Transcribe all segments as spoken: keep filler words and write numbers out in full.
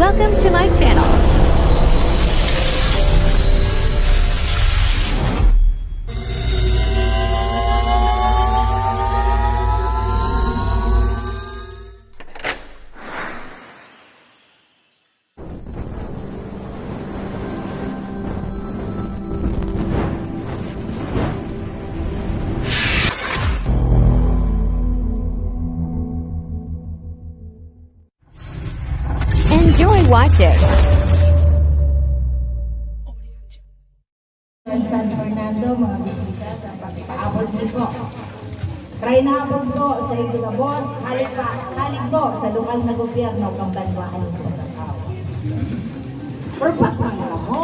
Welcome to my channel. Enjoy watching. San Fernando, mga bisita sa pagpaabot niyo po. Try na po sa inyo gabos, halik pa, halik po sa lokal na gobyerno, kan banwaan po sa tao. Purpak man kamo.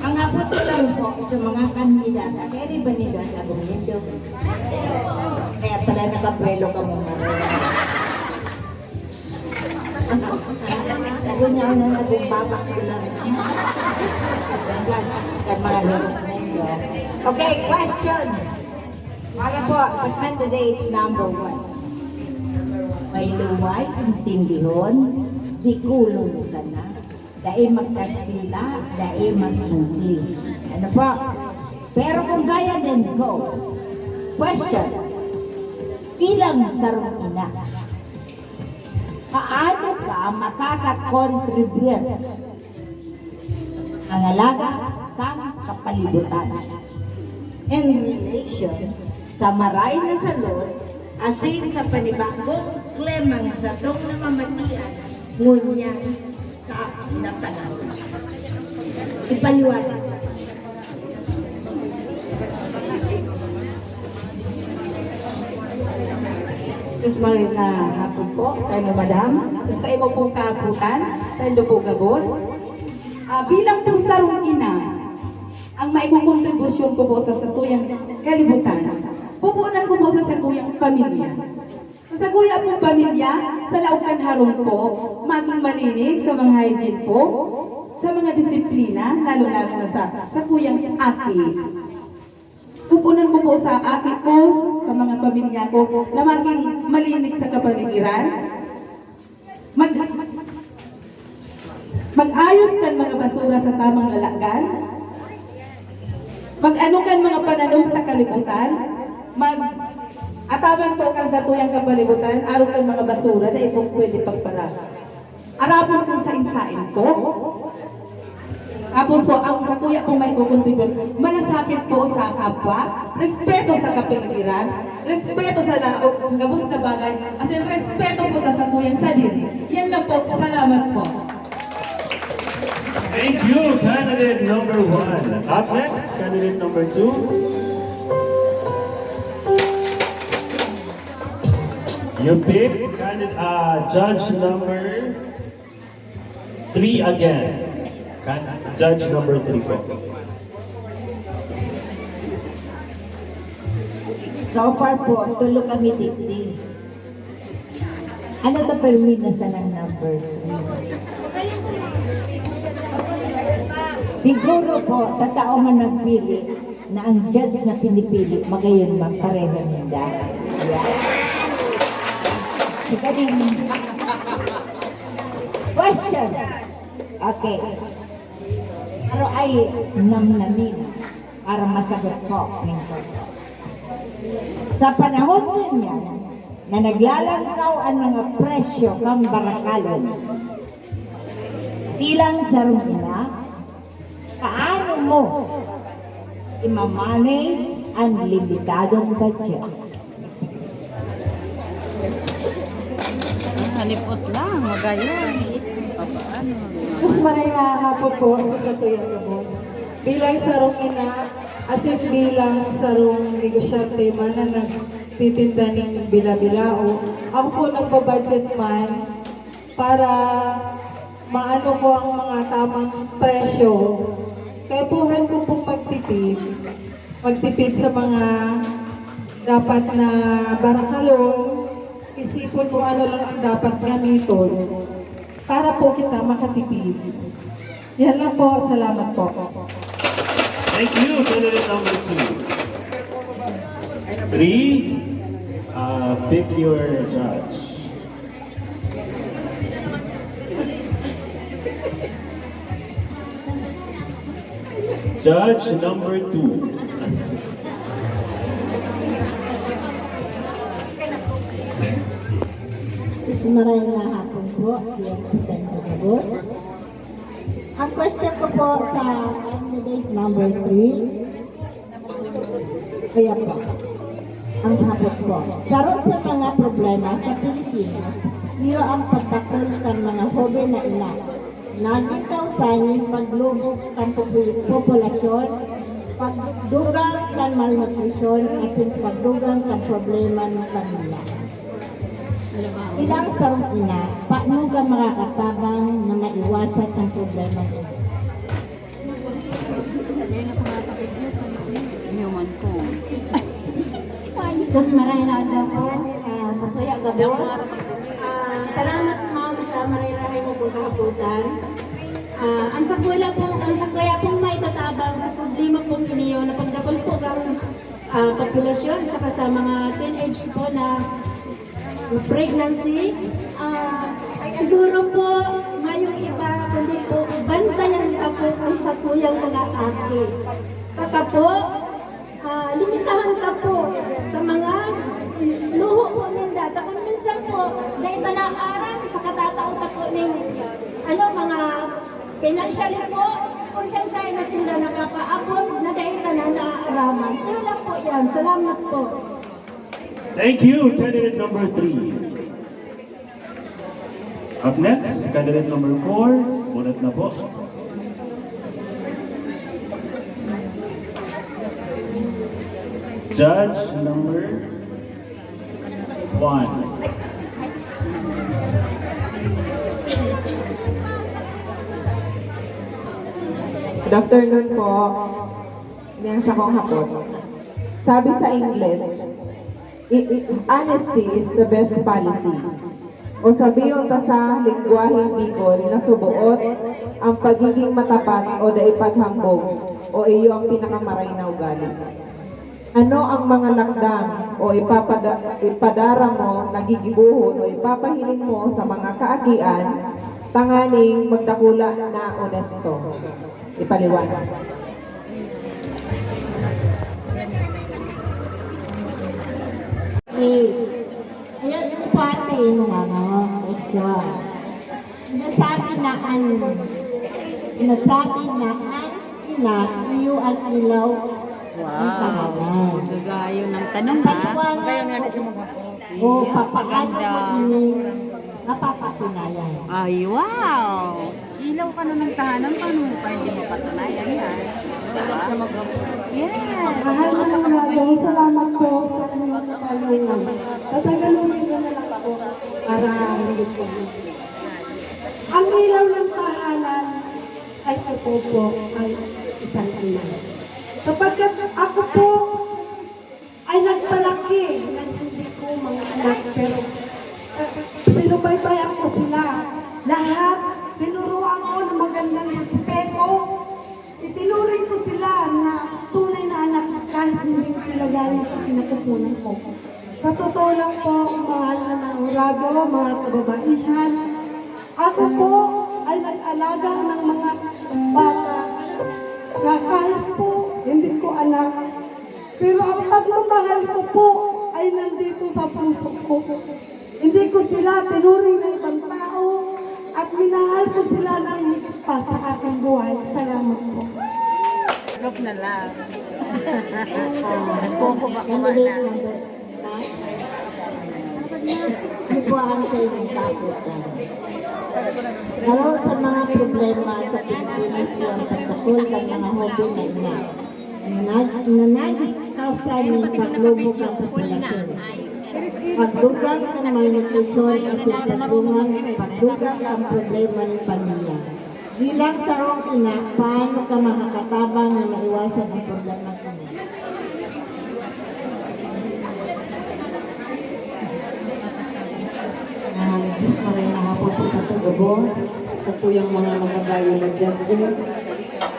Ang hapot ko lang po sa mga kandidata, kaya di ba nila nagumendo? Kaya pala nakabuelo ka mo, Maria. Lagun niya na nagumbaba ko lang. Yan, kan mga hirap ninyo. Okay, question. Para po sa candidate number one. May luway, intindihon, Bicolon sana. Dai mag-Kastila, dai mag-English. Ano po? Pero kung kaya din ko, question, bilang sarong ina, paano ka makaka-contribute ang alaga kan kapalibutan in relation sa maray na salud asin sa panibagong klemang satong namamatian ngunyan na panahon. Ipaliwanag. Mas maray na hapon po sa imo, madam. Sa, sa imo pong kaabutan, sa imo po gabos. Ah, bilang po sarong ina, ang maikukontribusyon ko po sa satuyang kalibutan, pupunan ko po sa satuyang pamilya. Sa sakuya pong pamilya, sa laog kan harong po, maging malinis sa mga hygiene po, sa mga disiplina, lalo-lalo na sa sakuyang aki. Pupunan ko po sa aki ko, sa mga pamilya ko, na maging malinis sa kapaligiran. Mag- Mag-ayos kan mga basura sa tamang lalagan. Mag-ano kan mga pananom sa kalibutan. Mag-ataman po kan satuyang kapalibutan, arog kan mga basura na ipong pwede pagpara. Arapon kung sain-sain po. Tapos po, ang sakuya pong maikukontribute, malasakit po sa kapwa, respeto sa kapaligiran, respeto sa laog, sa gabos na bagay, asin respeto po sa sakuyang sadiri. Yan lang po. Salamat po. Thank you, candidate number one. Up next, candidate number two. You pick candidate, uh, judge number three again. Can, judge number three po. So far po, tulo kami digdi. Ano ta permi na sanang number three? Siguro po, tatao man nagpili na ang judge na pinipili, magayon man pareho ninda. Yeah. Sige din. Question. Okay. Pero ay namnamin para masagot ko, Pingkot. Sa panahon ngunyan na naglalangkaw an mga presyo kan barakalon, bilang sarong ina, paano mo ima-manage an limitadong budget? Halipot lang, magayon. Papaano? Mas maray na hapon po sa satuya gabos. Bilang sarong ina, asin bilang sarong negosyante man na nagtitinda ning bila-bilao, ako po nagbabudget man para maano ko ang mga tamang presyo. Kaipuhan ko pong magtipid. Magtipid sa mga dapat na barakalon, isipon kung ano lang ang dapat gamiton para po kita makatipid. Yan lang po. Salamat po. Thank you, candidate number two. Three. Uh, Uh, pick your judge. Judge number two. Ismaray na hapon po, bilang po tayo nagabos. Ang question ko po sa candidate number three, ayan po. Ang sagot po, sarong sa mga problema sa Pilipinas, iyo ang pagdakul kan mga hoben na ina. Nagin kausa nin paglubog kan popul- populasyon, pagdugang kan malnutrisyon, asin pagdugang kan problema nin pamilya. Bilang sarong ina, paano ka makakatabang na maiwasan ang problema ito? Hindi na pumasok yung human ko. Tapos maray na daw po, ah, sa Kuya Gabos. Ah, salamat, ma'am, sa marirahay mo pong kahapotan. Ah, ang sa kuya po, ang sa kuya pong maitatabang sa problema pong iniyo na pagdakul po ng ah, populasyon, saka sa mga teenage po na pregnancy, ah, siguro po mayong iba, kundi po bantayan ta po ang satuyang mga aki. Saka po, ah, limitahan ta po sa mga luho po ninda. Ta kung minsan po, dahil ta naaram sa katatao ta po ning, ano, mga financially po, kung saan saan na sila nakakaabot, na dahil ta na naaaraman. Kaya lang po yan. Salamat po. Thank you, candidate number three. Up next, candidate number four. Bunot na po. Judge number one. Good afternoon po. Ini ang sakong hapot. Sabi sa Ingles, "I- i- honesty is the best policy." O sabihon ta sa lengguwaheng Bicol na suboot, ang pagiging matapat o dai paghambog o iyo ang pinakamaray na ugali. Ano ang mga lakdang o ipapada, ipadara mo, nagigibohon o ipapahiling mo sa mga kaakian tanganing magdakula na onesto? Ipaliwanag. Eh, ayan, ito po ang sa inyo, ano, question. Nasabi na an, nasabi na an ina, iyo ang ilaw ng tahanan. Gagayo ng tanong, ha? Paliwanag o papaano mo ini mapapatunayan? Ay, wow! Ilaw ka na ng tahanan, paano mo pa hindi mapatunayan yan? Yes! Mahal na Lado, salamat po sa inyong katanungan. Tatagalogin ko na lang po para hindi po. Ang ilaw ng tahanan ay totoo po ang isang ina. Sapagkat ako po ay nagpalaki ng hindi ko mga anak, pero uh, sinubaybay ako sila. Lahat, tinuruan ko ng magandang respeto. Itinuring ko sila na tunay na anak kahit hindi sila galing sa sinapupunan ko. Sa totoo lang po, mahal na mga hurado, mga kababaihan, ako po ay nag-alaga ng mga bata na kahit po hindi ko anak, pero ang pagmamahal ko po ay nandito sa puso ko. Hindi ko sila tinuring na ibang tao at minahal ko sila ng higit pa sa aking buhay. Salamat po. Love na love. Nagkukuha-kuha na. Ano po ang sa inyong kaputan? Dalawa sa mga problema sa Pilipinas yung sa takol ng mga hoben na ina. Nanag, nanagit kausa ng paglubog ang populasyon. Pagdugang kan malnutrisyon asin pagdugang, pagdugang kan problema ng pamilya. Bilang sarong ina, paano ka makakatabang na maiwasan ang problema ng ina? Ah, Diyos maray na hapon po sa pagabos, sa tuyang mga magagayon na judges.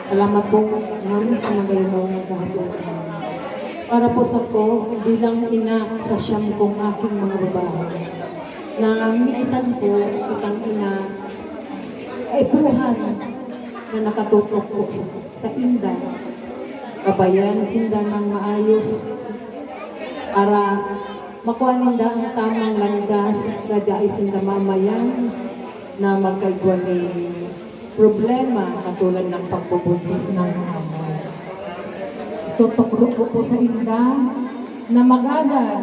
Salamat po, ma'am, sa magayon na kahapon. Para po sako, bilang ina sa siyam kong aking mga babae, na minsan po kitang ina, kaipuhan na nakatutok po sa, sa inda. Gabayan sinda ng maayos para makua ninda ang tamang landas na dai sinda mamayan na magkaigwa nin problema katulad ng pagbubuntis ng amo. Itutukdo ko po sa inda na mag-aral.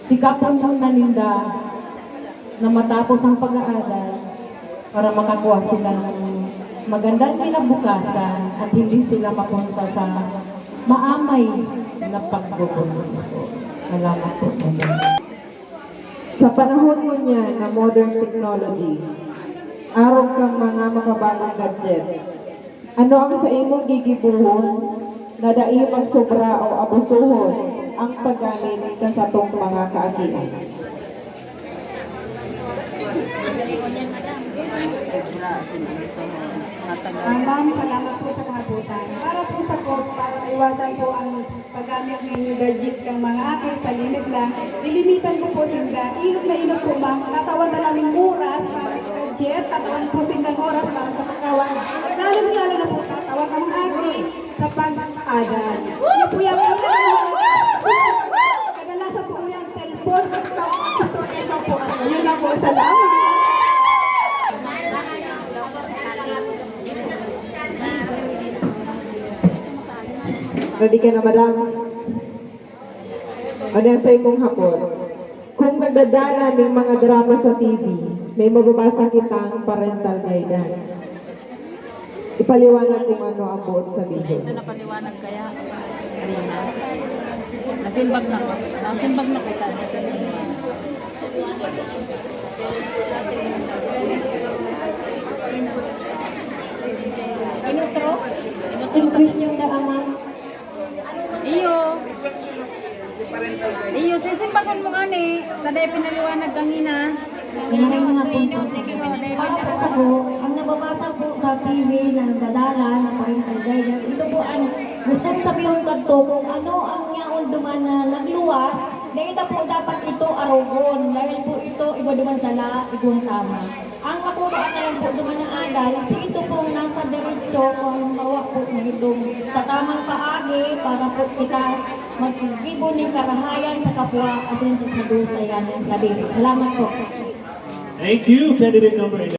Sikapon muna ninda na matapos ang pag-aaral para makakuha sila ng magandang kinabukasan at hindi sila mapunta sa maamay na pagbubuntis po. Salamat po, Madam. Sa panahon ngunyan na modern technology, arog kan mga makabagong gadget, ano ang saimong gigibohon na dai magsobra o abusohon ang paggamit kan satong mga kaakian? Ah, ma'am, salamat po sa kahapotan. Para po sako, para maiwasan po ang paggamit ng gadget kan mga aki, sa limit lang, lilimitan ko po sinda. Inot na inot po, ma'am. Tatawan na lang ng oras para sa gadget, tatawan po sindang oras para sa pagkawan. At lalong-lalo na po, tatawan ang aki sa pag-aral. Yun po yan po yan. Kadalasan po yan, cellphone, TikTok, TikTok, TikTok po. Yun lang po, salamat. Ready ka na, madam? Ano ang saimong hapot? Kung nagdadala ning mga drama sa T V, may mababasa kitang parental guidance. Ipaliwanag kung ano ang buot sabihon. Ito na paliwanag kaya, Rina. Nasimbag na ko. Nasimbag na kita. Inusro? Inusro ka. Question na, ama. Iyo. Iyo, sisimbagon mo ngani, kada ipinaliwanag kangina. Maraming mga puntos. Iyo, dai Para po pinali- sako, ang nababasa po sa T V na nagdadala na parental guidance, ito po ang gustong sabihon kadto kung ano ang yaon duman na nagluwas, dai ta po dapat ito arogon, dahil po ito igwa duman sala, igwang tama. Ang ako po ang alam po duman na adal, si ito pong nasa diretso, kung halimbawa po na itong sa tamang paagi para po kita maggibo nin karahayan sa kapwa asin sa sadutayan nin sadiri. Salamat po. Thank you, candidate number eight.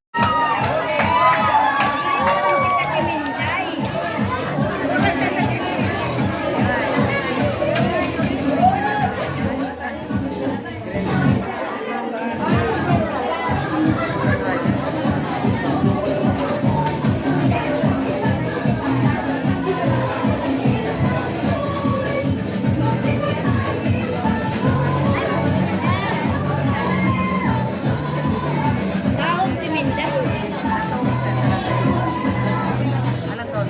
Taon si Minda. Ano to?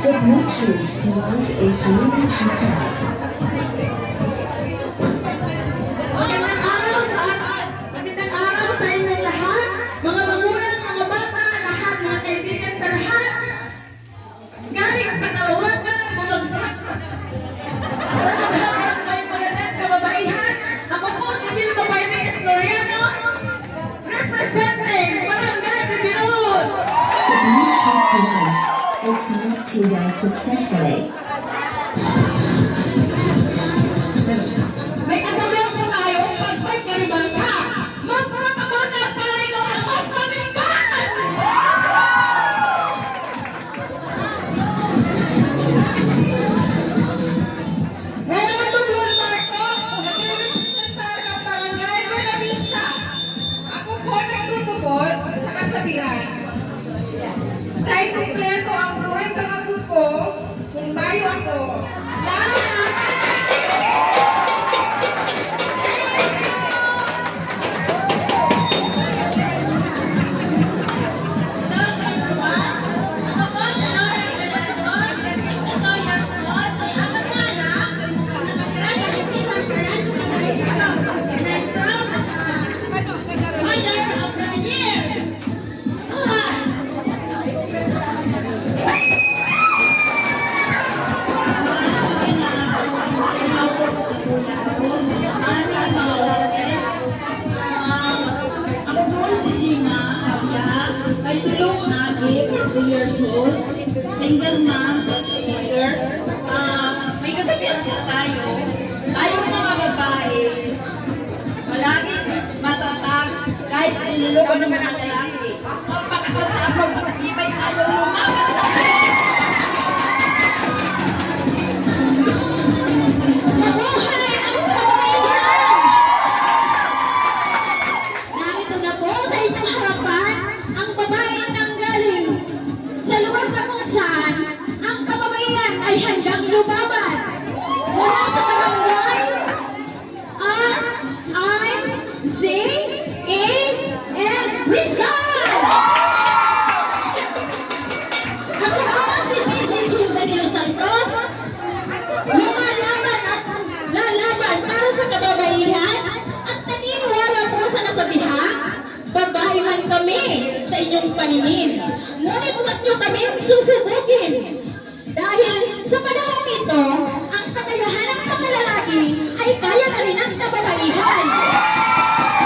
The Bluetooth device is ready to connect. Magandang araw sa atin. Magandang araw sa inyong lahat, mga magulang, mga bata, lahat, mga kaibigan sa lahat. Galing sa Kalawagan, bumagsak sa, sa Naghang Dakbay, Magandang Kababaihan. Ako po si Vilma Painiques Floriano, representing Barangay Bibinon. The Bluetooth device is connected successfully. Single mom, mother, ah, may kasabihan po tayo, tayong mga babae, palaging matatag kahit niloloko ng mga lalaki. Magpakatataas, magpakatibay tayo, lumaban tayo! Mabuhay ang kababaihan! Narito na po sa inyong harapan ang babaeng nanggaling sa lugar na kung saan ang kababaihan ay handang lumaban. Mula sa barangay R I C A N Rizal! Ako po si Missus Hilda de los Santos, lumalaban at lalaban para sa kababaihan at naniniwala po sa kasabihan, babae man kami sa inyong paningin, ngunit huwag niyo kaming susubukin. Dahil sa panahong ito, ang kakayahan ng mga lalaki ay kaya na rin ng kababaihan.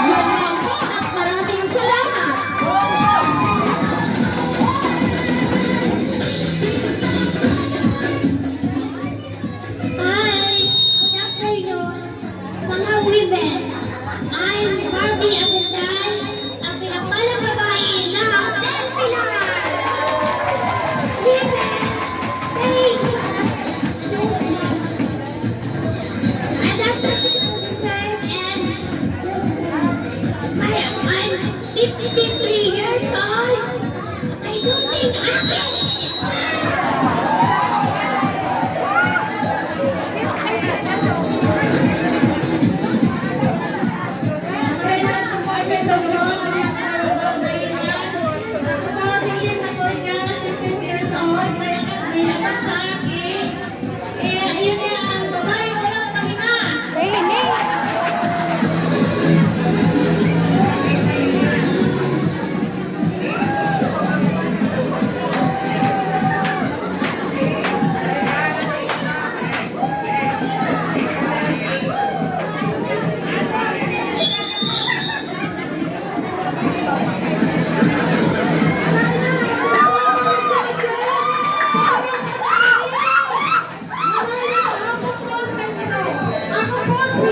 Yan lang po at maraming salamat. Hi! Good afternoon, mga women. I'm Barbie Abutan, ang pinagpalang babae ng Festival. Women, thank you so much. And after the concert and I, I'm fifty-three years old. I do sing, ate. Ako po si